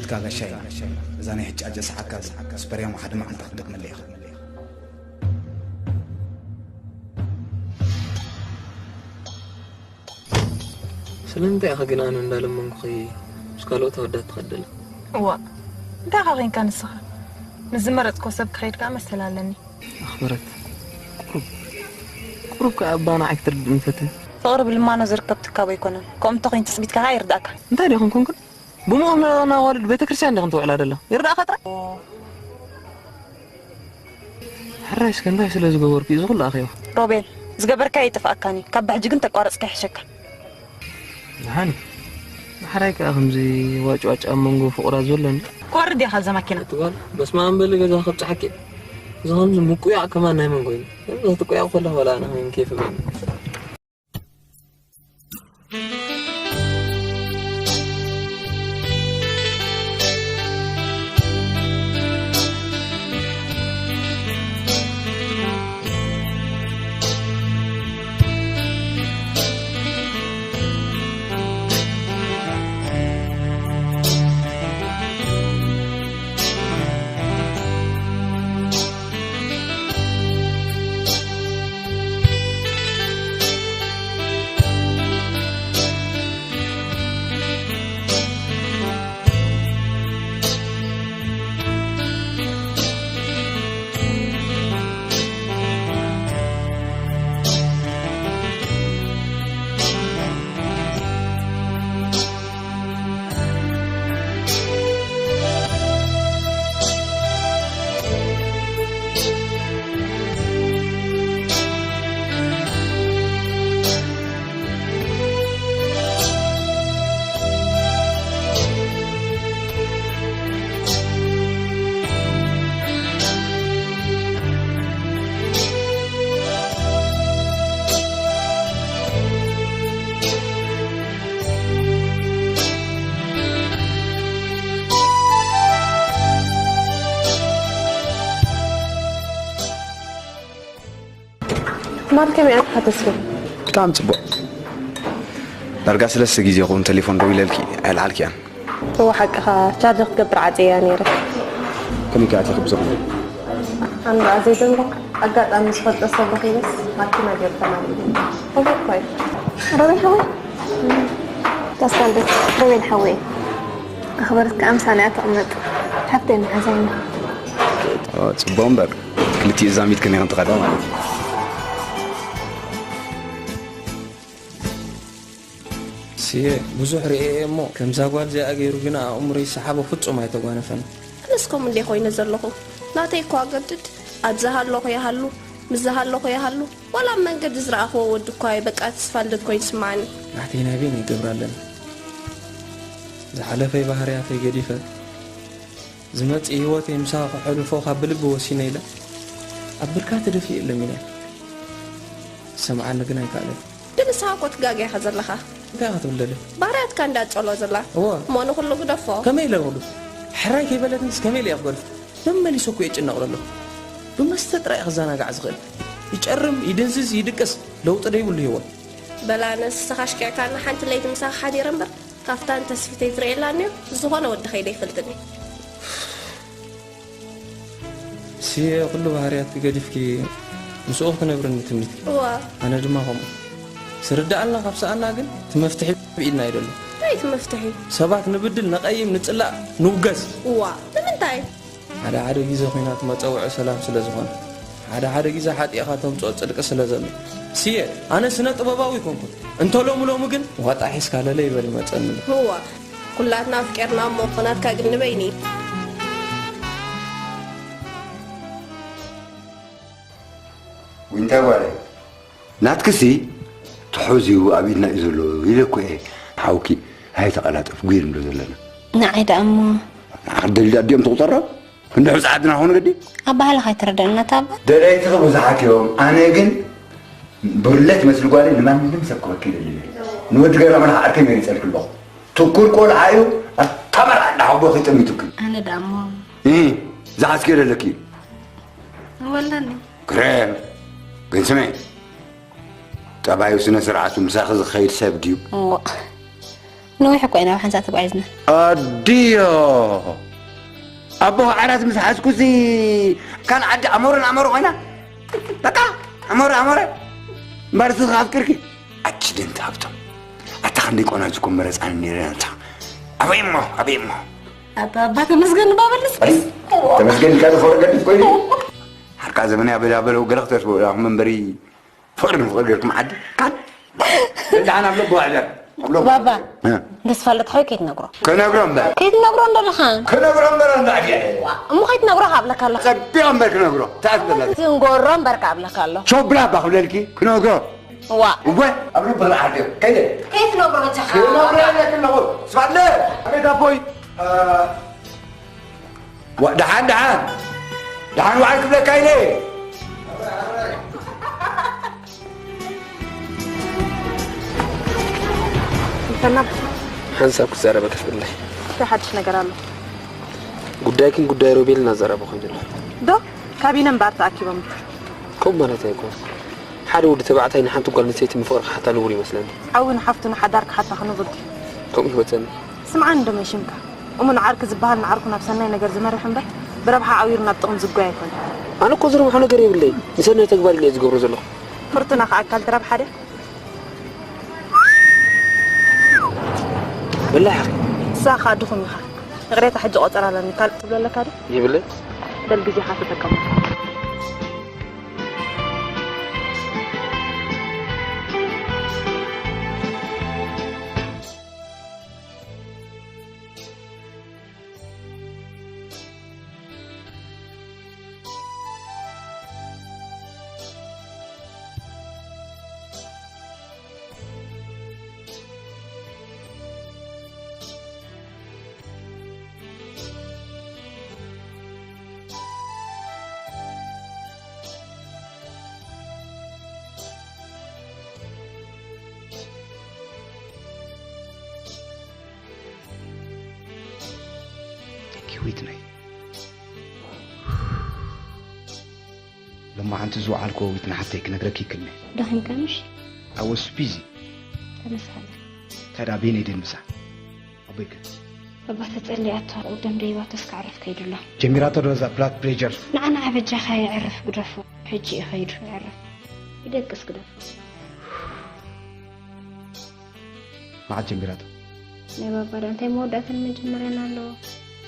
እትካ ጋሻ ኢና። እዛ ናይ ሕጫጨ ሰዓትካ ስፐርያም ሓደ መዓልቲ ክትደግመለይ ኢኻ። ስለምንታይ ኢኻ ግን ኣነ እንዳለመንኩኺ ምስ ካልኦት ኣወዳት ትኸደለ? እዋ፣ እንታይ ኢኻ ኾይንካ ንስኻ? ምስ ዝመረጽኮ ሰብ ክኸይድ ከኣ መሰል ኣለኒ። ኣኽብረት። ቁሩብ ቁሩብ ከኣ ኣባ ንዓይ ክትርድእኒ ፈትን። ፍቕሪ ብልማኖ ዝርከብ ትካቦ ኣይኮነን። ከምኡ እንተኾይኑ ትጽቢትካ ከኣ ይርድኣካ። እንታይ ድዩ ክንኩንኩን? ብምቕም ንኣዋልድ ቤተ ክርስቲያን ዲኹም ትውዕላ ደላ? ይርዳእኻ ጥራይ። ሕራይ እስከ እንታይ ስለ ዝገበርኩ እዩ ዝኹሉ ኣኺባ? ሮቤል፣ ዝገበርካዮ ይጥፍኣካን እዩ። ካብ ብሕጂ ግን ተቋረጽካ ይሕሸካ። ዝሓኒ፣ ብሕራይ ከኣ ከምዚ ዋጭዋጭ ኣብ መንጎ ፍቑራት ዘሎ እንዲ? ክወርድ እየ ካብዛ ማኪና። ትጓል፣ በስመ ኣብ በሊ ገዛ ከብጽሓኪ። እዚ ከምዚ ምቁያቕ ከማን ናይ መንጎ እዩ። ከምዚ ክትቁያቕ ከለኹ ወላ ኣነ ከይኑ ኬፍ ይብለኒ። ማር ከመይ ኣንሓተስኪ? ብጣዕሚ ጽቡቕ። ዳርጋ ሰለስተ ግዜ ይኸውን ተሌፎን ደዊለልኪ ኣይልዓልክያን። እወ ሓቅኻ፣ ቻርጅ ክትገብር ዓጽየያ ነይረ። ከመይ ከኣ ትኽብዞ? ኣንዳ ዘይደንጎ ኣጋጣሚ ዝፈልጦ ሰብ ረኺበስ ማኪና ገይሩ ተማሊኡ። ሮቤል ኮይ። ሮቤል ሓወይ። ታስታንደት ሮቤል ሓወይ። ኣኽበረት ከኣ ምሳና እያ ትቕመጥ። ሓፍተይ መሓዛይና። ጽቡቕ እምበር ክልቲኡ ዛሚድክን ኢኽን ትኸዳ ማለት እዩ። ስየ ብዙሕ ርእየ እየ እሞ ከምዛ ጓል እዚኣ ገይሩ ግና ኣእምሮይ ዝሰሓቦ ፍጹም ኣይተጓነፈን። ኣነስ ከምኡ እንድየ ኮይነ ዘለኹ። ናተይ እኳ ኣገድድ፣ ኣብ ዝሃለኹ ይሃሉ፣ ምስ ዝሃለኹ ይሃሉ፣ ዋላ ኣብ መንገዲ ዝረኣኽዎ ወዲ እኳ እየ በቃ ተስፋ ልደት ኮይኑ ይስምዓኒ። ናተይ ናይ በይነይ ይገብራ ኣለኒ። ዝሓለፈይ ባህርያተይ ገዲፈ ዝመጽእ ህይወተይ ምሳኻ ከሕልፎ ካብ ብልቢ ወሲነ ኢለ ኣብ ብርካ ተደፊኤ ለሚነያ። ዝሰምዓኒ ግን ኣይከኣለን። ግን ንስኻ እኮ ትጋገ ኢኻ ዘለኻ። እንታይ ኢኻ ትብል ደለ? ባህርያትካ እንዳ ጸሎ ዘላ። እወ። እሞ ንኹሉ ግደፎ። ከመይ ኢለ ንኹሉ? ሕራይ ከይበለትንስ ከመይ ኢለ እየ ክገድፎ? መመሊሱ እኮ እየ እጭነቕ ዘለኹ። ብመስተ ጥራይ እየ ክዘናጋዕ ዝኽእል። ይጨርም፣ ይድንዝዝ፣ ይድቅስ፣ ለውጢ ደይብሉ ህይወት። በላ ኣነስ ንስኻ ኣሽኪዕካኒ ሓንቲ ለይቲ ምሳኻ ሓዲረ እምበር ካፍታን ተስፊተይ ዝርእየላ እኒኦ ዝኾነ ወዲ ከይደ ኣይፈልጥን እየ። ስየ ኩሉ ባህርያትኪ ገዲፍኪ ምስኡ ክትነብሪ እንዲ ትምኒትኪ። እዋ። ኣነ ድማ ከምኡ። ዝርድኣልና ካብ ሰኣና ግን እቲ መፍትሒ ብኢድና እዩ ዘሎ። እንታይ እቲ መፍትሒ? ሰባት ንብድል፣ ነቐይም፣ ንጽላእ፣ ንውገዝ። እዋ። ንምንታይ? ሓደ ሓደ ግዜ ኲናት መጸውዒ ሰላም ስለ ዝኾነ፣ ሓደ ሓደ ግዜ ሓጢእኻ ተምጽኦ ጽድቂ ስለ ዘሎ። ስየ፣ ኣነ ስነ ጥበባዊ ኣይኮንኩን። እንተ ሎሚ ሎሚ ግን ዋጣ ሒዝካ ለለ ይበል ይመጸኒ። እዋ። ኩላትና ኣፍቂርና እሞ ናትካ ግን ንበይኒ። ዊንታ ጓለይ ናትክሲ ትሑዝ እዩ ኣብ ኢድና እዩ ዘሎ ኢለ እኮ እየ ሓውኪ ኣይተቐላጠፍ ጉይር ንብሎ ዘለና። ንዓይ ደኣ እሞ ንዓኽ ደሊሉ ኣዲኦም ትቑጸሮ ክንዲ ሕጹ ዓድና ኾኑ ገዲ ኣባህልኻ ኣይትረደእና እታ ኣባ ደለይትኺ ብዙሓት እዮም ኣነ ግን ብርለት መስሊ ጓለይ ንማንም ሰብ ክበኪ ይደሊ ንወዲ ገረመና ዓርከይ መሪጸልኪ ኣለኹ ትኩር ቆልዓ እዩ ኣታ መርዓ እንዳሓጎኺ ጠሚቱኪ ኣነ ደኣ እሞ እ ዝሓዝኪዮ ደለኪ ወለኒ ክሬም ግን ስመ ጠባዩ ስነ ስርዓቱ ምሳኺ ዝኸይድ ሰብ ድዩ እዋ ነዊሕ እኮ ኢና ኣብ ሓንሳእ ተጓዒዝና። ኣድዮ! ኣቦ ዓራት ምስ ሓዝኩሲ፣ ካን ዓዲ ኣሞረን ኣሞረ ኮይና። በቃ፣ ኣሞረ፣ ኣሞረ። እምበርሲ ኣፍቅርኪ። ኣክሲደንት ሃብቶም። ኣታ ክንደይ ቆናጁ እኮ መረጻኒ ነይረ ኣታ። ኣበይ እሞ፣ ኣበይ እሞ። ኣታ ኣባ ተመስገን ባበልስ። ተመስገን ኢልካ ዶ ፈረገድት ኮይኑ? ሓርቃ ዘመን ያበዳበለው ገለ ክተስቦ ኢኹም እምበሪ፣ ፍቕሪ ንፍቕሪ ገርኩም ዓዲ። ካን። ደሓን ኣብ ለቦ ኣዕደር። ኣብ ለቦ። ባባ፣ እ። ንስፋለጥ ሓዊ ከይትነግሮ። ክነግሮ እምበር። ከይትነግሮ እንደለኻ። ክነግሮ እምበር እንዳ ዓዲ። እሞ ከይትነግሮ ካብለካ ኣለኹ። ጸቢቕ እምበር ክነግሮ። ተኣትበላ። ትንጎሮ እምበር ካብለካ ኣለኹ። ሾብላ ባኽብለልኪ ክነግሮ። ዋ። እወ፣ ኣብ ልቡ ክልዓል ድዮ? ከይደ? ከይትነግሮ በጃኻ። ክነግሮ ኣለኪ ኣለኹ። ስፋለ፣ ኣቤት ኣቦይ። እ፣ ዋ፣ ደሓን፣ ደሓን። ደሓን ዋዕል ክብለካ ኢለ። እንተና ሓንሳብ ክዛረበ ክፍለይ። እንታይ ሓድሽ ነገር ኣሎ? ጉዳይክን ጉዳይ ሮቤል እናዘረበ ኮይኑ ኣሎ። ዶ? ካቢነ እምበኣር ተኣኪቦም። ከምኡ ማለት ኣይኮን። ሓደ ወዲ ተባዕታይ ንሓንቲ ጓል ኣንስተይቲ ምፍቕሪ ክሓታ ንቡር ይመስለኒ። ሓዊ ንሓፍቱ ንሓዳር ክሓታ ክንቡር ድዩ? ከምኡ ይወጸኒ። ስምዓኒ ዶ መን ሽምካ? እሞ ንዓርኪ ዝበሃል ንዓርኩ ናብ ሰናይ ነገር ዝመርሕ እምበር፣ ብረብሓ ዓዊሩ ናብ ጥቕሚ ዝጓየ ኣይኮነን። ኣነ እኮ ዝረብሖ ነገር የብለይ። ንሰናይ ተግባር ኢለ እየ ዝገብሮ ዘለኹ። ፍርቱና ከኣ ኣካል ትረብሓ ድያ? በላሕ። ንስኻ ከኣ ድኹም ኢኻ። ይቕሬታ፣ ሕጂ ቆጸራ ኣለኒ። ካልእ ትብሎ ኣለካ ዶ? የብለይ። በል ግዜኻ ተጠቀሞ። Thank you, Whitney. ሎማዓንቲ ዝወዓልክዎ ዊት ንሓፍተይ ክነግረኪ ይክልኒ። ደኺምካ ምሽ? I was busy። ተመስሓለ። እንታይ ደኣ በይነይ ድየ ምሳ? ኣቦይከ? ኣባ ተጸሊኣቶ፣ ቅደም ደይባቶስ ከዕርፍ ከይዱ ኣሎ። ጀሚራቶ ዶ እዛ ብላድ ፕሬጀር? ንዓ ንዓ በጃኻ የዕርፍ ግደፎ። ሕጂ እዩ ከይዱ የዕርፍ። ይደቅስ ግደፎ። መዓስ ጀሚራቶ? ናይ ባባ ደኣ እንታይ መወዳእታን መጀመርያን ኣለዎ?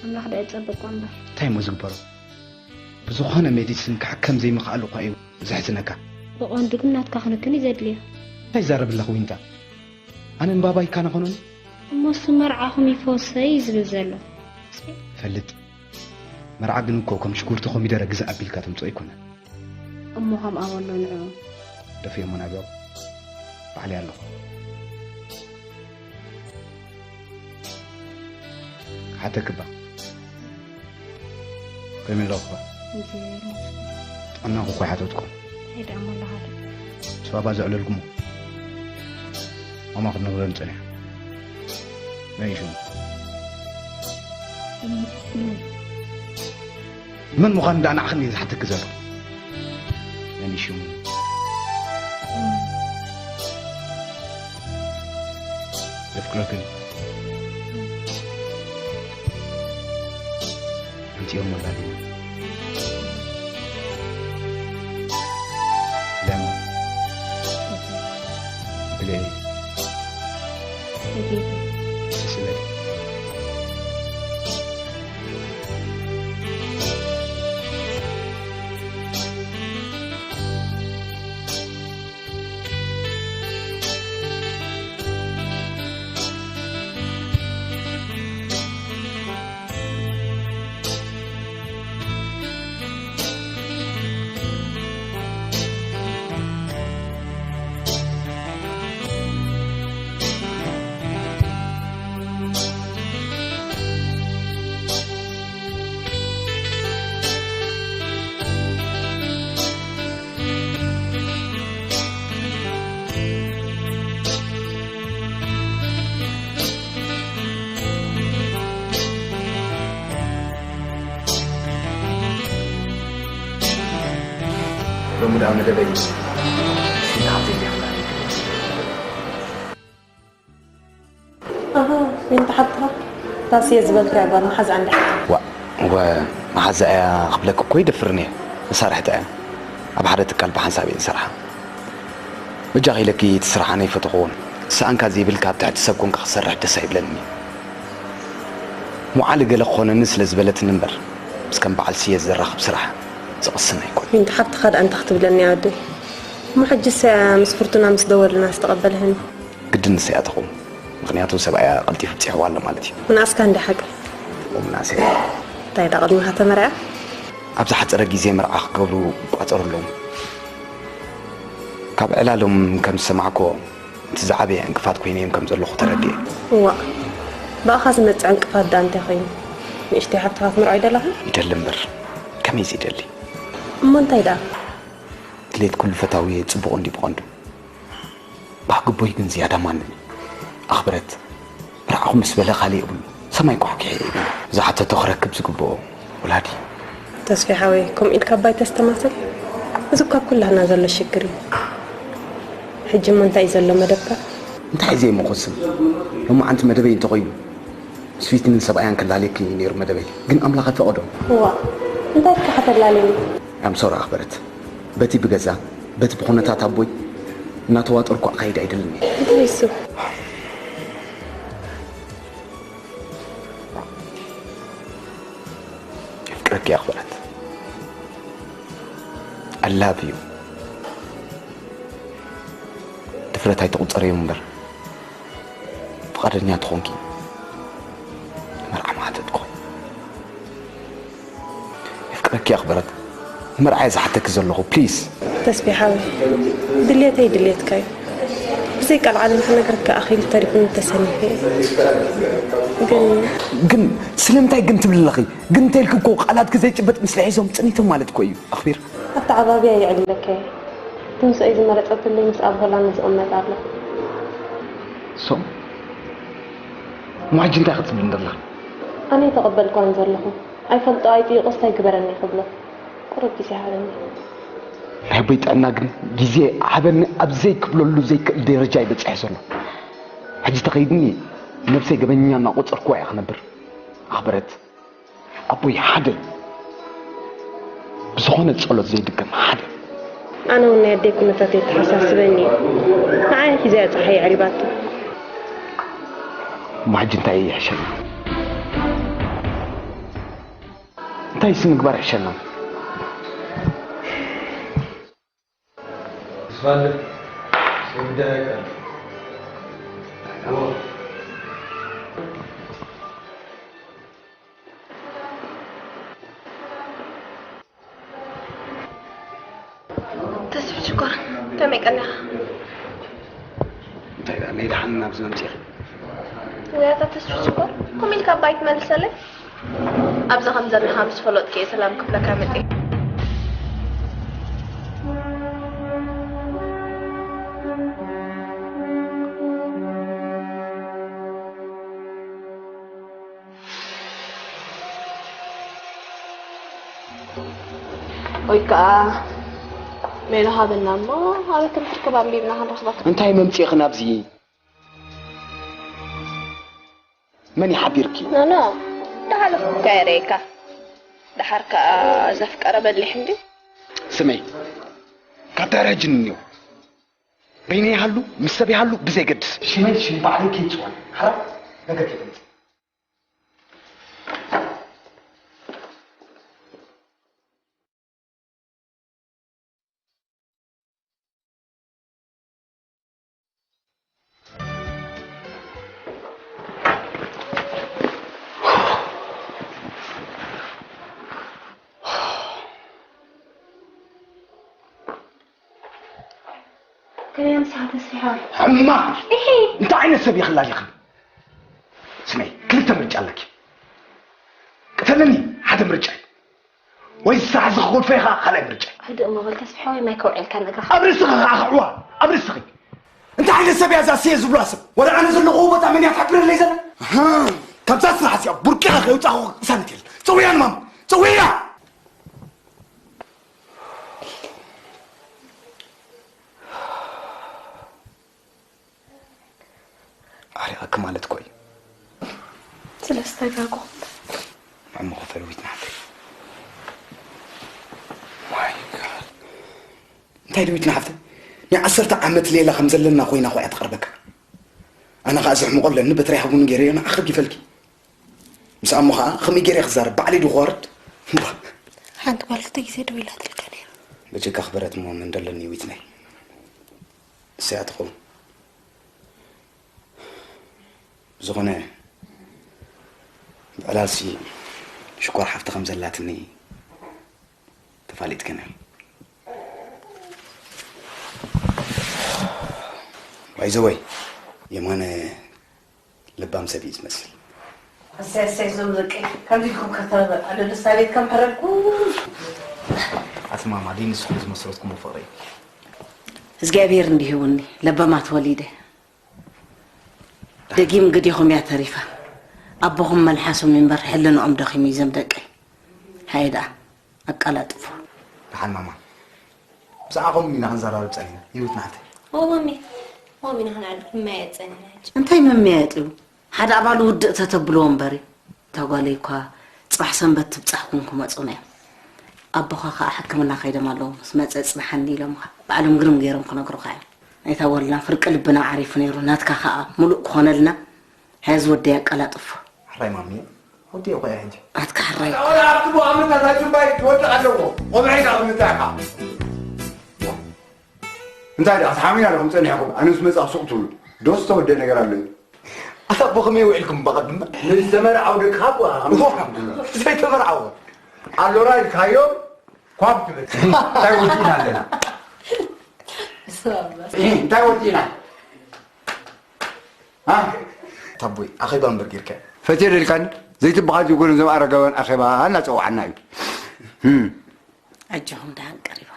ኣምላኽ ደኣ የጸብቆ እምበር። እንታይ እሞ ዝግበሮ? ብዝኾነ ሜዲሲን ክሕከም ዘይምኽኣሉ እኳ እዩ ዘሕዝነካ። ብቐንዱ ግን ናትካ ክንክን እዩ ዘድልዮ። እንታይ ይዛረብ ኣለኺ ዊንታ? ኣነ ንባባይ ይካናኸኖኒ? እሞ እሱ መርዓኹም ይፈውሰ እዩ ዝብል ዘሎ። ፈልጥ። መርዓ ግን እኮ ከም ሽጉርቲ ኮሚደረ ግዛእ ኣቢልካ ተምጽኦ ኣይኮነን። እሞ ከምኣ በሎ ንዕኡ። ደፍዮሞ ናብያው ባዕለይ ኣለኹ። ክሓተክባ። ከመይ ኣለኹባ? ጥዕናኹ እኮ ይሓተትኩም። ሄዳ እሞ ኣለኻ ዶ? ስባባ ዘዕለልኩሞ። ማማ ክትነግረኒ ጸኒሓ። መን እዩ ሽሙ? መን ምዃኑ ደኣ ንዓኽን እየ ዝሓተኪ ዘለኹ። መን እዩ ሽሙ? የፍቅረክን። ኣንቲኦም ወላዲና። ለማ። ብለይ። ስለ ሎሚ ደኣ መደበይ ስንት ሃብተይ ዲኻ? ኣሃ፣ ዊንቲ ሓብትኻ? እታ ስየ ዝበልካያ ጓል መሓዛኣ እንድያ ሓብትኻ? ዋ፣ ወ-፣ መሓዛኣ እያ ክብለኪ እኮ ይደፍርን እየ። መሳርሕታ እያ። ኣብ ሓደ ትካል ብሓንሳብ እየን ዝሰርሓ። በጃኺ ኢለኪ እቲ ስራሕ ኣነ ኣይፈተኽዎን። ዝሰኣንካ ዘይብልካ ኣብ ትሕቲ ሰብ ኮንካ ክትሰርሕ ደስ ኣይብለንን እዩ። መውዓሊ ገለ ክኾነኒ ስለ ዝበለትኒ እምበር፣ ምስ ከም በዓል ስየ ዘራኽብ ስራሕ ዝቕስን ኣይኮነን። ዊንቲ ሓብትኻ ደኣ እንታይ ክትብለኒ እያ ወደይ? እሞ ሕጅስ እያ ምስ ፍርቱና ምስ ደወልና ዝተቐበልህኒ። ግድን ንሳ እያ ትኸውን። ምኽንያቱ ሰብኣያ ቀልጢፉ ብፂሕዋ ኣሎ ማለት እዩ። ምንኣስካ እንዲ ሓቂ? እሞ ምንኣሰይ። እንታይ ደኣ ቅድሚኻ ተመርዓ? ኣብ ዝሓፀረ ግዜ መርዓ ክገብሩ ይቋፀሩ ኣለዉ። ካብ ዕላሎም ከም ዝሰማዕኮ እቲ ዝዓበየ ዕንቅፋት ኮይነ እዮም ከም ዘለኹ ተረዲኤ። እዋእ፣ ብኣኻ ዝመፅእ ዕንቅፋት ደኣ እንታይ ኮይኑ? ንእሽተይ ሓብትኻ ክትምርዖ ይደለኻ? ይደሊ እምበር ከመይ ዘይደሊ? እሞ እንታይ ደኣ? ድሌት ኩሉ ፈታዊ ጽቡቕ እንዲ ብቐንዱ። ባህጊ ኣቦይ ግን ዝያዳ ማንም እዩ። ኣኽብረት፣ ብርዕኹ ምስ በለ ካልእ የብሉ። ሰማይ ቋሕኲሐ ይብል። ዝሓተቶ ክረክብ ዝግብኦ ወላዲ። ተስፌ ሓወይ፣ ከምኡ ኢልካ ኣባይ ተስተማስል? እዚ እኮ ኣብ ኩላህና ዘሎ ሽግር እዩ። ሕጂ እሞ እንታይ እዩ ዘሎ መደብካ? እንታይ እዩ ዘይመኾስን? ሎማዓንቲ መደበይ እንተኾይኑ፣ ምስ ፊትንን ሰብኣያን ክላለየኪ እዩ ነይሩ መደበይ። ግን ኣምላኽ ኣይፈቐዶን። እዋ፣ እንታይ ኢልካ ከተላለኒ? ኣም ሶሪ ኣኽበረት። በቲ ብገዛ፣ በቲ ብኹነታት ኣቦይ እናተዋጠርኩ ኣኻይድ ኣይደልን እየ። እንታይ እሱ? የፍቅረኪ ኣኽበረት። I love you። ድፍረት ኣይትቑጸርዮም እምበር፣ ፍቓደኛ ተኾንኪ ንመርዓ ምሓተትኩ። የፍቅረኪ ኣኽበረት። ንመርዓ እየ ዝሓተኪ ዘለኹ፣ ፕሊዝ። ተስፌ ሓወይ፣ ድሌተይ ድሌትካ እዩ። ብዘይ ቃል ዓለም ክነግረካ ኣኺሉ ተሪፉኒ ተሰኒፈ እየ። ግን ግን ስለምንታይ ግን ትብሊ ኣለኺ? ግን እንተልኪ እኮ ቃላትኪ ዘይጭበጥ ምስሊ ሒዞም ጽኒቶም ማለት እኮ እዩ። ኣኽቢር። ኣተዓባብያ የዕሊለካ እየ። እቲ ምስኦይ ዝመረጸትለይ ምስ ኣብ ሆላንድ ዝቕመጥ ኣሎ። ሶ? እሞ ሕጂ እንታይ ክትብሊ እንደላ? ኣነ ኣይተቐበልኳን ዘለኹ። ኣይፈልጦ ኣይጥይቖስ እንታይ ግበረኒ ክብሎ። ቁሩብ ግዜ ሃበኒ። ናይ ኣቦይ ጥዕና ግን ግዜ ሃበኒ ኣብ ዘይክብለሉ ዘይክእል ደረጃ እዩ በጺሑ ዘሎ። ሕጂ ተኸይድኒ ነብሰይ ገበኛ እናቖጸርኩዋ እየ ክነብር። ኣኽበረት፣ ኣቦይ ሓደ እዩ። ብዝኾነ ጸሎት ዘይድገም ሓደ። ኣነ እውን ናይ ኣደይ ኩነታት የተሓሳስበኒ እዩ። ንዓይ ሒዛ እያ ጸሓይ ኣዕሪባቶ። እሞ ሕጂ እንታይ ይሕሸና? እንታይ ሲ ምግባር ይሕሸና? ዝፋለ ሰብ ጉዳይ ኣይቀርብ። ተስፍሽ ሽኮር፣ ከመይ ቀኒኻ? እንታይ ደኣ፣ ናይ ደሓን ናብዚ መምጺእኺ? ውያታ ተስፍሽ ሽኮር፣ ከምኡ ኢልካ ባይ ትመልሰለይ? ኣብዚ ከም ዘለኻ ምስ ፈለጥኩ እየ ሰላም ክብለካ መጺአ። ወይ ከኣ ሜሎ ሃበና እሞ ኣበይ ከም ትርከብ ኣንቢብና ክንረኽበካ። እንታይ መምጺእኺ ናብዚ? መን ይሓቢርኪ? ኖኖ፣ እንዳሓለፍኩ እኮ የርእየካ። ደሓር ከኣ ዘፍቀረ በሊሕ እንድዩ። ስመይ፣ ካብ ዳርያ ጅንንዮ። በይነይ ይሃሉ፣ ምስ ሰብ ይሃሉ ብዘይገድስ። ሽመይ ሽም ባዕለይ ከይጽዋዕ። ሓራይ ነገር ከይተምጽእ። ከመይ ኣምሳኻ ተስፊ ሓወይ? ሕማቕ! እሂ! እንታይ ዓይነት ሰብ ኢኺ ኣላሊኺ? ስመይ፣ ክልተ ምርጫ ኣለኪ። ቅተልኒ፣ ሓደ ምርጫ እዩ። ወይ ዝሰሓ ዝኸልፈ ኢኻ፣ ካልኣይ ምርጫ እዩ። ህድእ እሞ በል ተስፊ ሓወይ፣ ማይ ከውዕየልካ ንእግርኻ። ኣብ ርእስኺ ኸዓ ክዕዋ፣ ኣብ ርእስኺ። እንታይ ዓይነት ሰብ እያ እዛ ስየ ዝብሉዋ ሰብ? ወላ ኣነ ዘለኹዎ ቦታ መን እያ ትሕብረለይ ዘላ? ኣሃ፣ ካብዛ ስራሕ እዚኣ ቡርቂኻ ከየውፃእኹ ቅሳነት የለን። ፀውያ ንማማ፣ ፀውያ! ኣሕሪቐኪ ማለት እኮ እዩ። ደስታ ይጋጉኹም። ንዕሞ ክፈል ዊትና ሓፍተይ። My God። እንታይ ድዊትና ሓፍተይ? ናይ ዓሰርተ ዓመት ሌላ ከም ዘለና ኮይና እኮ እያ ትቐርበካ። ኣነ ኸዓ እዚ ሕመቆ ኣለኒ፣ በትሪ ሃቡኒ ገይረዮ ንዓኺ ጊፈልኪ። ምስ ኣሞ ኸዓ ከመይ ገይረ ክዛረብ? ባዕለይ ድዩ ክዋርድ? እምባ። ሓንቲ ጓል ክልተ ግዜ ደዊላትልካ ነይራ። በጀካ ክበረት እሞ መን ደለኒ ዊትናይ? ንሳ እያ ትኸውን። ብዝኾነ ብዕላልሲ ሽኮር ሓፍቲ ከም ዘላትኒ ተፋሊጥክን እያ። ባይዘወይ የማነ ለባም ሰብ እዩ ዝመስል። እሰይ እሰይ እዞም ደቂ ከምዚ ኢልኩም ከተረበ ኣሎ ደስታ ቤት ከም ሕረድኩ። ኣቲ ማማ ደይ ንስኹም ዝመስረትኩሞ ፍቕሪ እዩ። እግዚኣብሔር እንዲህውኒ ለባማት ወሊደ። ደጊም ግዲኹም እያ ተሪፋ። ኣቦኹም መልሓሶም እምበር ሕልንኦም ደኺሙ እዩ ዘም ደቀይ። ሃየ ደኣ ኣቃላጥፎ። ደሓን ማማ። ብዛዕባኹም ኢና ክንዘራረብ ጸኒሕና። ህይወት ናሕተይ። ኦ ማሚ። ኦ ሚና ክንዓል መያየጥ ጸኒሕና ሕጂ። እንታይ መመያየጢ እዩ? ሓደ ኣባሉ ውድእ ተተብልዎ እምበር እዩ። እታ ጓለይ እኳ ጽባሕ ሰንበት ትብጻሕኩም ክመጹና እዮም። ኣቦኻ ከኣ ሕክምና ከይዶም ኣለዉ። ምስ መጸ ጽንሓኒ ኢሎምኻ። ባዕሎም ግርም ገይሮም ክነግሩኻ እዮም። ናይታ ወልና ፍርቂ ልብና ዓሪፉ ነይሩ። ናትካ ከኣ ምሉእ ክኾነልና። ሕዚ ወደይ ኣቀላጥፎ። ሕራይ ማሚ፣ ወደይ እኮ እያ ሕጂ። ኣትካ ሕራይ። ኣታ ወላ ኣብቲ ብኣምርታት ኣይጽባይ ክወድቕ ኣለዎ። ቆብዐይ ካብ ምንታይ ኢኻ? እንታይ ደኣ፣ ተሓሚና ዲኹም ጸኒሕኩም? ኣነ ምስ መጻኹ ሱቕ ትብሉ። ዶ ዝተወደአ ነገር ኣሎ እዩ? ኣታ ኣቦ ከመይ ውዒልኩም በቐድም? ንዝተመርዓው ደቅኻ እኮ ኢኻ ከምዚ ትብሉ። ዘይተመርዓው። ኣሎራ ኢልካዮም፣ ኳብ ትብል። እንታይ ወዲእና ኣለና? እንታይ ወዲእና? አ? ታቦይ፣ ኣኼባ እምበር ጌርካ። ፈትየ ደልካኒ? ዘይትበሃል ዘይኮነ እዞም ኣረጋውያን ኣኼባ እናጸውዓና እዩ። ህም። ኣጆኹም ደሓን ቀሪቦም።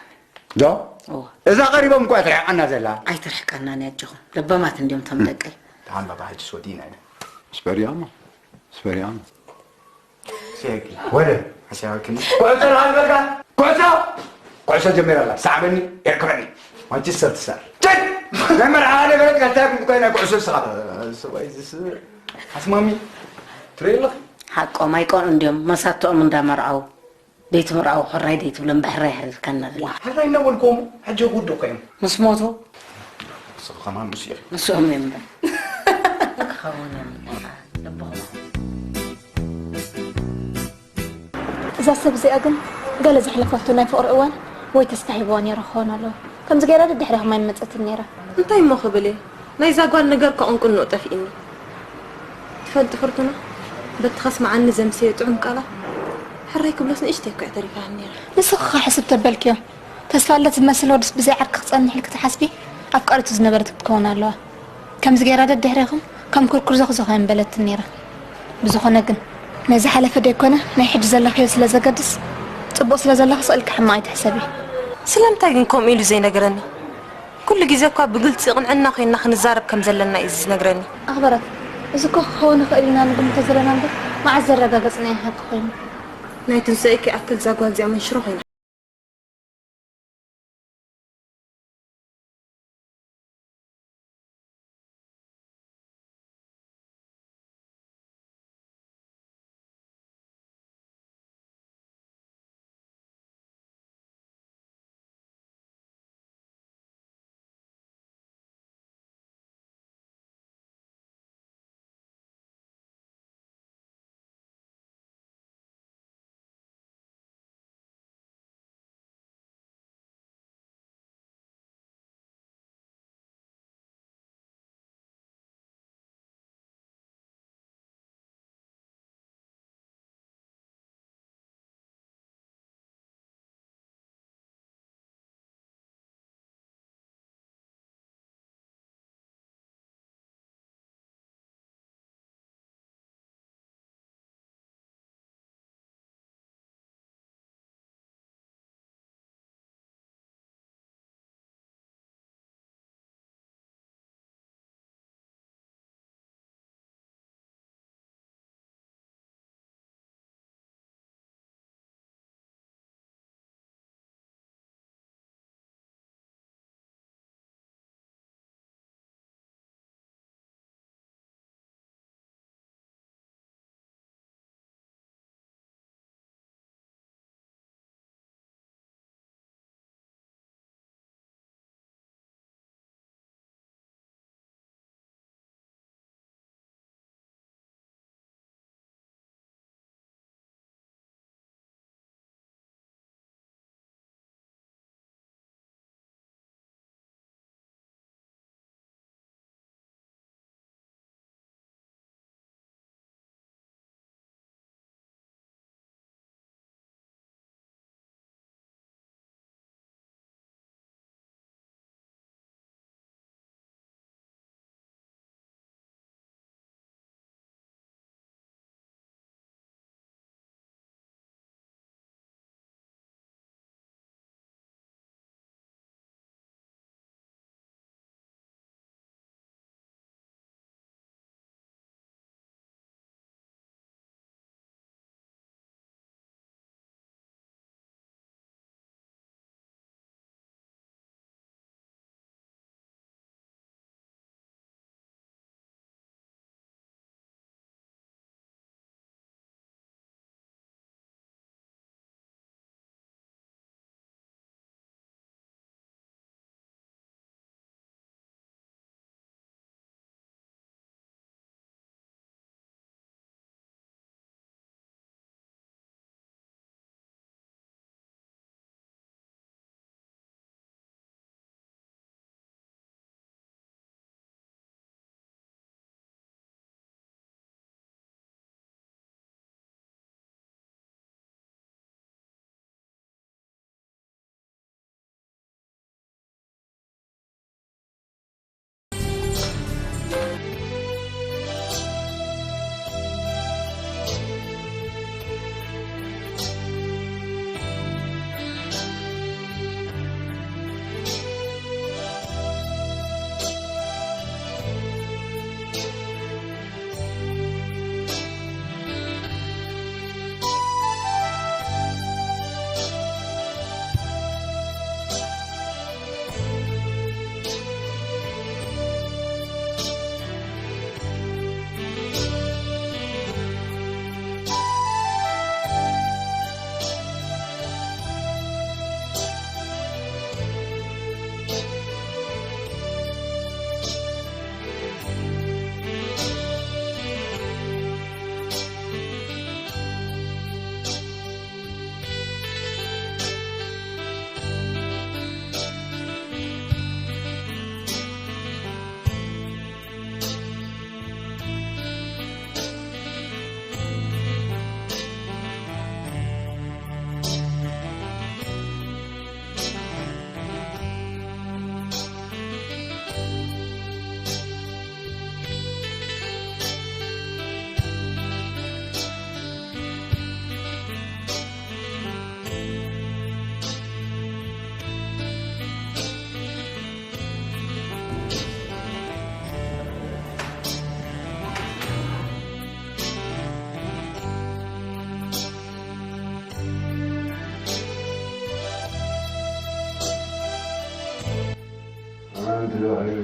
ዶ? እዋ። እዛ ቀሪቦም እኮ እያ ትርሕቀና ዘላ። ኣይትርሕቀናን እያ ኣጆኹም። ለባማት እንድዮም እቶም ደቀይ። ደሓን ባባ፣ ሕጅስ ወዲእና ኢና። ስፐሪያማ። ስፐሪያማ። ሲያቂ። ወደ። ሓሲያክኒ። ኩዕሶ ደኣ በቃ። ኩዕሶ! ኩዕሶ ጀሚራ ኣላ። ሰዓበኒ፣ የርክበኒ። ማንቸስተር ትሳር። ጭድ! ናይ መርዓ ኣነ ገለ ቀልታ ይኩን ኮይና ኩዕሶ ስኻ። ሰብኣይ ዝስ-፣ ኣስማሚ። ትርኢ ኣለኺ? ሓቆም ኣይቀንኡ እንድዮም፣ መሳትኦም እንዳመርዓው። ደይትምርዓው ሕራይ ደይትብሎም ብሕራይ ሕሪርካ እናበለ። ዋ፣ ሕራይ እናበልኩዎም፣ ሕጂ ክውድቑ እዮም። ምስ ሞቱ? ንስኺ ከማን ምስኡ ኢኺ። ምስኦም እዮም እምበር። ክኸውን እዮም። ልብኹም። እዛ ሰብ እዚኣ ግን ገለ ዘሕለፈቶ ናይ ፍቕሪ እዋን ወይ ተስፋ ሂብዋ ነይሩ ክኸውን ኣለዎ። ከምዚ ገይራ ደድሕሪኹም ኣይመጸትን ነይራ። እንታይ እሞ ክብል እየ? ናይዛ ጓል ነገር ከቐንቅኖ ጠፊእኒ። ትፈልጢ ፍርቱና፣ በቲ ከስምዓኒ ዘምሰየ ጥዑም ቃላ፣ ሕራይ ክብሎስ ንእሽተይ እኮ እያ ተሪፋኒ ነይራ። ንስኺ ኸ ሕስብ ተበልክዮ? ተስፋ ኣለት ዝመስል ወድስ ብዘይ ዓርኪ ክጸንሕ ኢልኪ ትሓስቢ? ኣፍቃሪቱ ዝነበረት ክትከውን ኣለዋ። ከምዚ ገይራ ደድሕሬኹም ከም ኩርኩር ዞኽዞኽ እየን በለትኒ ነይራ። ብዝኾነ ግን፣ ናይ ዝሓለፈ ደይኮነ ናይ ሕጂ ዘለኽዮ ስለ ዘገድስ፣ ጽቡቕ ስለ ዘለኺ ስቕ ኢልኪ ሕማቕ ኣይትሕሰቢ። ስለምንታይ ግን ከምኡ ኢሉ ዘይነገረኒ? ኩሉ ግዜ እኳ ብግልጺ ቅንዕና ኮይንና ክንዛረብ ከም ዘለና እዩ ዝነግረኒ። ኣኽበረት፣ እዚ እኮ ክኸውን ይኽእል ኢና ንግምቶ ዘለና እምበር፣ መዓስ ዘረጋገጽናዮ ሓቂ ኮይኑ? ናይ ትንሳኤ ክኣክል እዛ ጓል እዚኣ መንሽሮ ኮይና።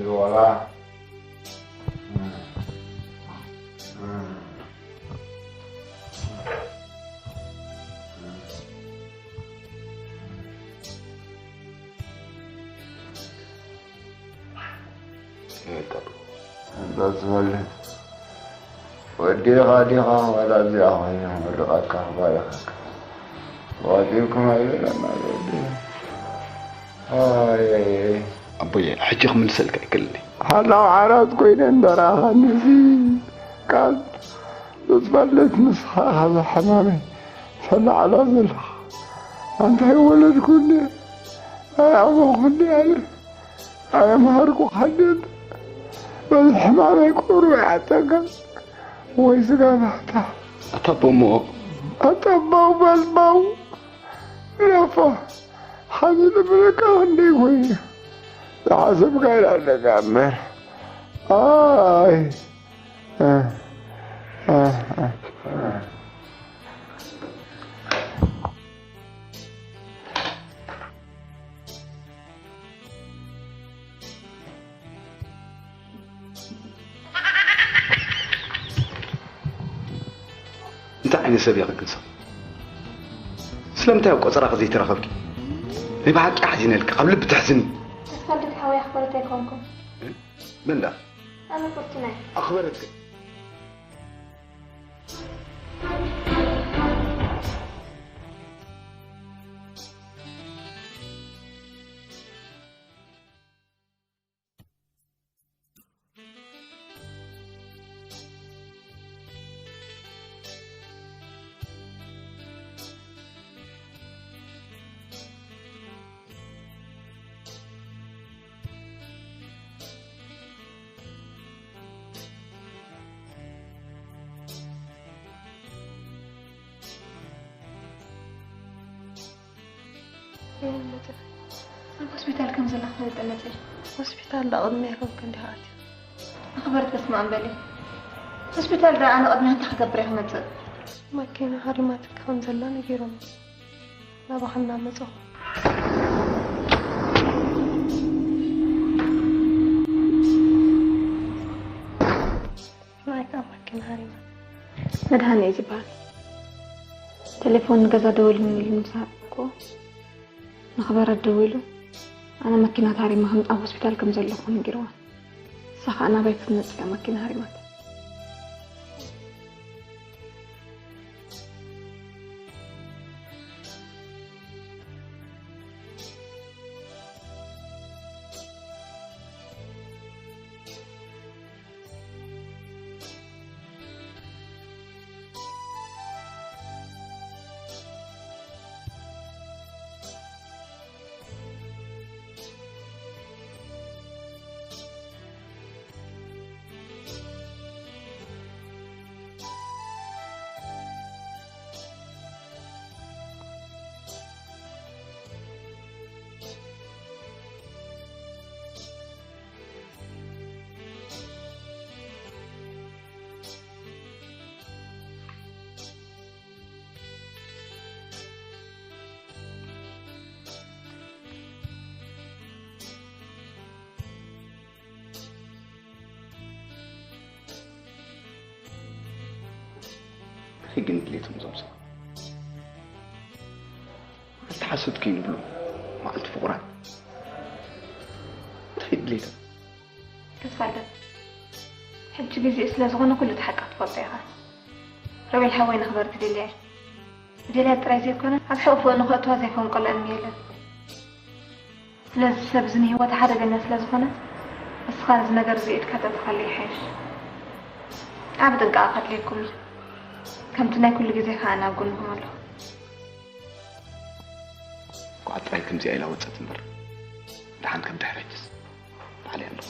ዝወራ እንዳትመልስ ወዲኻ ዲኻ ዋላ እዚኣ ኮይና ክምርቐካ ክባርኸካ ዋፂብኩም ኣይበለና ወዲ ኣይ ኣቦየ ሕጂ ክምልሰልካ ኣይክእልን እየ። ሓላው ዓራት ኮይነ እንዳረኣኻኒ እዚ ቃል ዝትፈለጥ ንስኻ ካብ ሕማመይ ተላዕላ ዘለኻ ኣንታይ ወለድኩ እንደ ኣይ ኣቦኹ እንደ ኣለ ኣይ መሃርኩ ሓደት በዚ ሕማመይ ቁሩብ ይዓጠካ ወይ ስጋ ባሕታ ኣታ ኣቦ እሞ ኣታ ኣባው በልባው ነፋ ሓዚ ልብለካ ክንደይ ኮይኑ ዝሓሰብካ ይላለካ እምበር ኣይ እንታይ ዓይነት ሰብ ኢኺ ግን ሰብ? ስለምንታይ ኣብ ቆጸራኺ ዘይተረኸብኪ? ናይ ብሓቂ ሓዚነልኪ፣ ካብ ልቢ ተሕዝኒ። ተስፋልደት ሓወይ ኣኽበረት ኣይኮንኩን። መን ደኣ? ኣነ ፍርቱና እየ። ኣኽበረት ግን? ኣብ ሆስፒታል ከም ዘላ ክፈልጥ መፅእ። ሆስፒታል ዳ ቅድሚያ ከም ክንዲ ኣትዩ። ኣኽበርት በስመ ኣብ በሊ። ሆስፒታል ዳ ኣነ ቅድሚያ እንታይ ክገብር እየ ክመፅእ? ማኪና ሃሪማትካ ከም ዘላ ነጊሮም ናባኻ እናመፅኹ። ማይካ ማኪና ሃሪማ። መድሃኔ እዩ ዝበሃል። ቴሌፎን ንገዛ ደወልኒ ኢሉ ምስ ሃብኩዎ፣ ንኽበረት ደዊሉ፣ ኣነ መኪና ታሪማ ከም ኣብ ሆስፒታል ከም ዘለኹ ነጊርዋ። ንሳ ኸኣ ናባይ ክትመጽእ እያ መኪና ሃሪማታ። እንታይ ግን ድሌቶም እዞም ሰባት? መዓልቲ ሓሶት ከይንብሎ፣ መዓልቲ ፍቑራት። እንታይ ድሌቶም? ተስፋልደት፣ ሕጂ ግዜኡ ስለ ዝኾነ ኩሉ እቲ ሓቂ ክትፈልጦ ኢኻ። ሮቤል ሓወይ ንኽበር ትደልያ እየ። ዝደልያ ጥራይ ዘይኮነ፣ ኣብ ሕቑፎ ንኸእትዋ ዘይፈንቀሎ እምኒ የለን። ስለዚ ሰብ እዚ ንህይወት ሓደገኛ ስለ ዝኾነ፣ ንስኻ ነዚ ነገር እዚ ኢድካ ተእትኻሉ ይሓይሽ። ዓቢ ጥንቃቐ ከድልየኩም እዩ። ከምቲ ናይ ኩሉ ግዜ ከኣ ናብ ጎንኹም ኣለኹ። እንኳዕ ጥራይ ከምዚኣ ኢላ ወጸት እምበር፣ ደሓን ከም ድሕሪ ሕጅስ ባዕለይ ኣለኹ።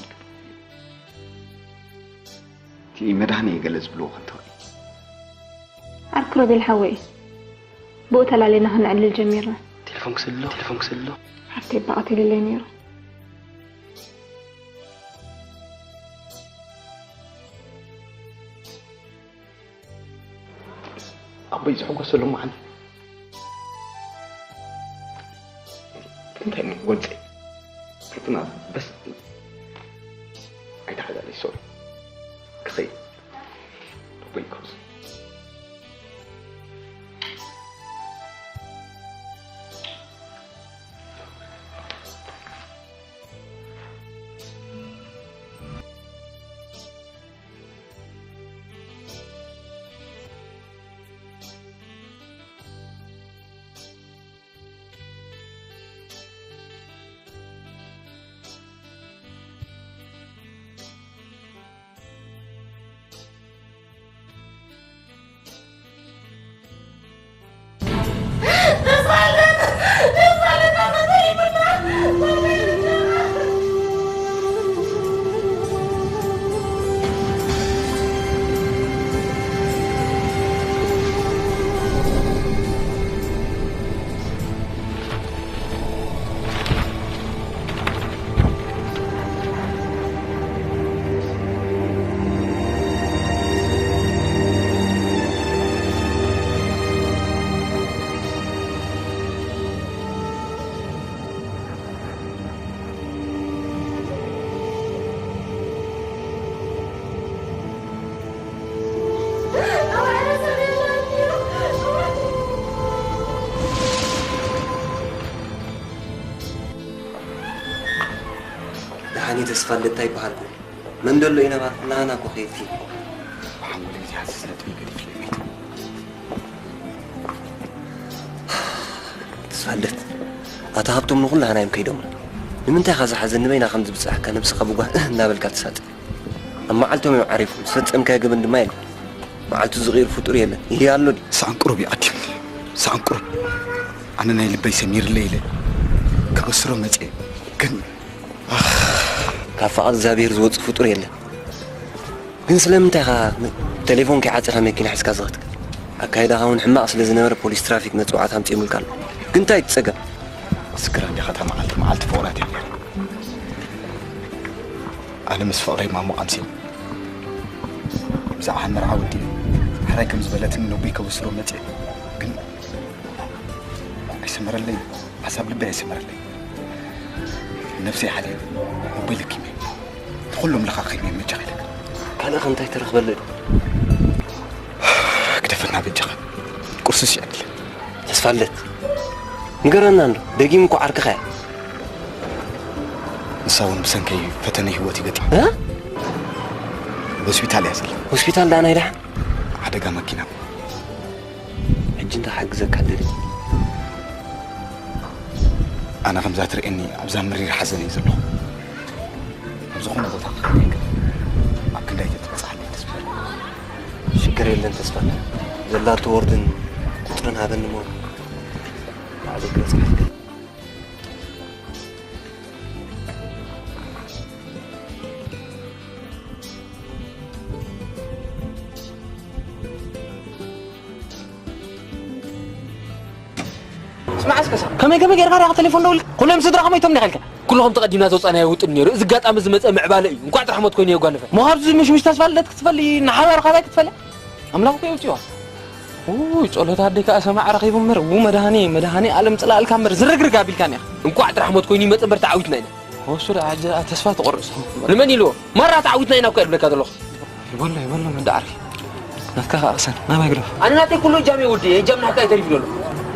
እቲ መድሃኔ ገለ ዝብልዎ ከንተወይ። ዓርኪ ሮቤል ሓወይ፣ ብኡ ተላሊና ክንዕልል ጀሚርና። ቴሌፎን ክስሎ፣ ቴሌፎን ክስሎ። ሓፍተይ እባ ቀቲሉለይ ነይሩ። ኣቦይ ዝሕጎሰሉ መዓልቲ እንታይ እሞ ክገልጸ? ፍርቱና በስ ሶሪ፣ ክኸይድ። ልቦይ ክሩዝ። ደሓን እዩ ተስፋ ኣለታ ይበሃል። መን ደሎ ይነባር ኩላና እኮ ከየድኪ። ብሓንጎለይ እዚኣ ስለ ጥሪ ገዲፍለይ ቤት። ተስፋለት፣ ኣታ ሃብቶም ንኹላህና እዮም ከይዶምና። ንምንታይ ኢኻ ዝሓዘኒ በይና ከም ዝብጽሓካ ነብስኻ ብጓህ እህ እናበልካ ትሳጥ? ኣብ መዓልቶም እዮም ዓሪፎም፣ ዝፈጸምካዮ ገበን ድማ የለን። መዓልቱ ዝቕይር ፍጡር የለን። ይህ ኣሎ ድዩ? ሳዕን ቁሩብ ይቐድም። ሳዕን ቁሩብ። ኣነ ናይ ልበይ ሰሚርለይ ኢለ ከበስሮ መጽኤ። ግን ካብ ፍቓድ እግዚኣብሔር ዝወጽእ ፍጡር የለን። ግን ስለምንታይ ኢኻ ቴሌፎን ከይዓጺኻ መኪና ሒዝካ ዝኸድካ? ኣካይዳኻ እውን ሕማቕ ስለ ዝነበረ ፖሊስ ትራፊክ መጽዋዕታ ኣምጺኦምልካ ኣሎ። ግን እንታይ እቲ ጸገም? ትዝክራ እንዲኻ እታ መዓልቲ፣ መዓልቲ ፍቕራት እያ ነይራ። ኣነ ምስ ፍቕረይ ማሞ ቃምሲ ብዛዕባ መርዓ ወዲኡ ሕራይ ከም ዝበለትኒ ነቦይ ከበስሮ መጽኤ። ግን ኣይሰመረለይን። ሓሳብ ልበይ ኣይሰመረለይን። ነብሰይ ሓልየ ልበይ ለኪመ። እቲ ኩሎም ለኻኺመ መጃኻ ኢለካ። ካልእ ከ እንታይ ተረኽበለ ድዩ? ግደፈና በጃኻ። ቁርሲ ስዕድለ። ተስፋለት። ንገረና እንዶ፣ ደጊም እኮ ዓርክኻ እያ። ንሳ እውን ብሰንከይ ፈተነ ህይወት ይገጥማ። እ? ሆስፒታል እያ ዘላ። ሆስፒታል ደኣ ናይ ደሓን? ሓደጋ መኪና። ሕጂ እንታይ ክሓግዘካ ደሊ? ኣነ ከምዛ ትርእየኒ ኣብዛ መሪር ሓዘን እየ ዘለኹ። ኣብ ዝኾነ ቦታ ክኸይድ ኣይክእልን። ኣብ ክንዳይ ተትበጽሓለይ ደስ ምበለኒ። ሽግር የለን ተስፋ። ዘላቶ ወርድን ቁጽርን ሃበኒ እሞ ባዕለይ ክበጽሓልካ። ስማዕ እስከ ሰብ፣ ከመይ ከመይ ጌርካ ዲኻ ቴሌፎን ደውልካ? ኩሎም ስድራኹም ኣይቶም ዲኻ ኢልካ? ኩልኹም ተቐዲምና ዘውጻናዮ ውጥን ነይሩ። እዚ ኣጋጣሚ ዝመጸ ምዕባለ እዩ። እንኳዕ ጥራሕ ሞት ኮይኑ የጓነፈ። እሞ ካብዚ ምሽምሽ ተስፋ ልደት ክትፈሊ፣ ንሓዳር ካባይ ክትፈሊ? ኣምላኽ እኮ የውጽኦ። ውይ፣ ጸሎት ኣደይ ከኣ ሰማዕ ረኺቡ እምበር፣ ው መድሃኔ፣ መድሃኔ ኣለም ጽላእልካ እምበር፣ ዝርግርግ ኣቢልካኒ ኢኻ። እንቋዕ ጥራሕ ሞት ኮይኑ ይመጽእ እምበር፣ ተዓዊትና ኢና። ወሱ ደኣ፣ ሕጂ ደኣ ተስፋ ትቖርጽ። ንመን ኢልዎ? ማራ ተዓዊትና ኢና እኮ እየ ዝብለካ ዘለኹ። ይበሎ፣ ይበሎ፣ መዳ ዓርኪ። ናትካ ከኣ ቅሰን፣ ናባይ ግደፎ። ኣነ ናተይ ኩሉ እጃም እየ ወዲ፣ እጃም ናትካ እዩ ተሪፉ ዘሎ።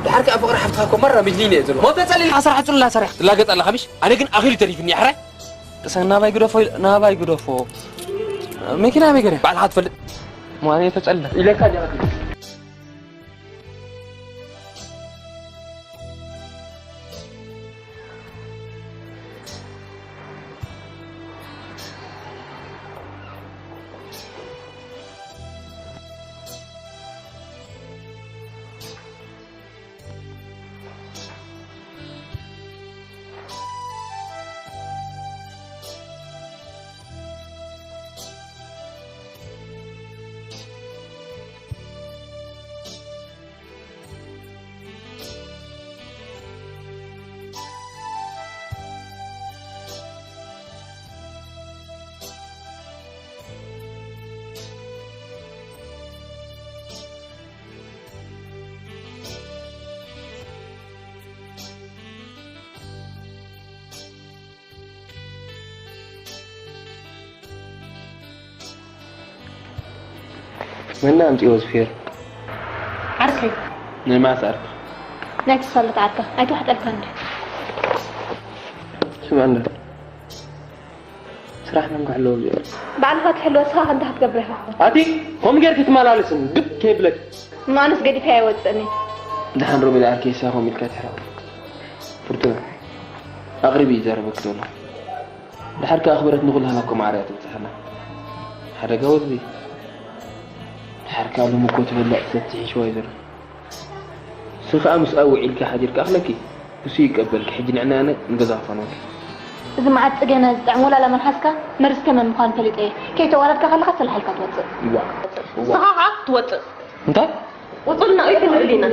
ድሓር ከኣ ፍቕሪ ሓፍትኻ እኮ ማራ መጅኒን እየ ዘሎ። ሞተ ጸሊልካ ስራሕ ጽሉላ ሰሪሕ ትላገጽ ኣለኻ፣ ምሽ? ኣነ ግን ኣኺሉ ተሪፍኒ፣ ኣሕራይ። ቅሰን፣ ናባይ ግደፎ ኢል-፣ ናባይ ግደፎ። መኪና ኣበይ ገርያ? ባዕልኻ ትፈልጥ። እሞ ኣነ እየ ተጸልለ። ኢለካ ዲኻ? መና ኣምጺኦ ዝፌር? ዓርከይ። ናይ ማስ ኣርክ? ናይ ተሳለት ዓርካ ኣይተዋሕጠልካ እንዲ። ስምዕ እንዶ። ስራሕ መን ክሕልዎ እዚኦም? ባዕልኻ ትሕልወ ስኻ ከንታ ክትገብር ኢኻ። ኣቲ ከም ጌርክ ትመላለስን ግድ ከይብለክ። እሞ ኣነስ ገዲፈ ኣይወፅእን እየ። ደሓን ሮቤል ዓርከይ ሳኾም ኢልካ ትሕረቕ። ፍርቱና ኣቕሪቢ ይዛረበክ ዘሎ። ድሓር ከኣ ኣኽብረት ንኹላህና እኮ ማዕረ እያ ትብጽሓና። ሓደጋ ወዝቢ። ድሓር ከኣ ሎም እኮ ትበልዕ ትሰቲ ሒሽዋ እዩ ዘሎ። ንስኺ ከኣ ምስኣ ውዒልኪ ሓዲርኪ ኣኽለኪ። ንሱ ይቀበልኪ። ሕጂ ንዕናነ ንገዛ ክፋንወኪ። እዚ መዓት ጽገና ዝጥዕም ወላላ መልሓስካ መርዝ ተመን ምዃኑ ፈሊጠ እየ። ከይተዋረድካ ከለኻ ሰላሓልካ ትወጽእ። ዋእ። ንስኻ ከዓ ክትወፅእ። እንታይ? ውፁልና እዩ ክንብል ኢና።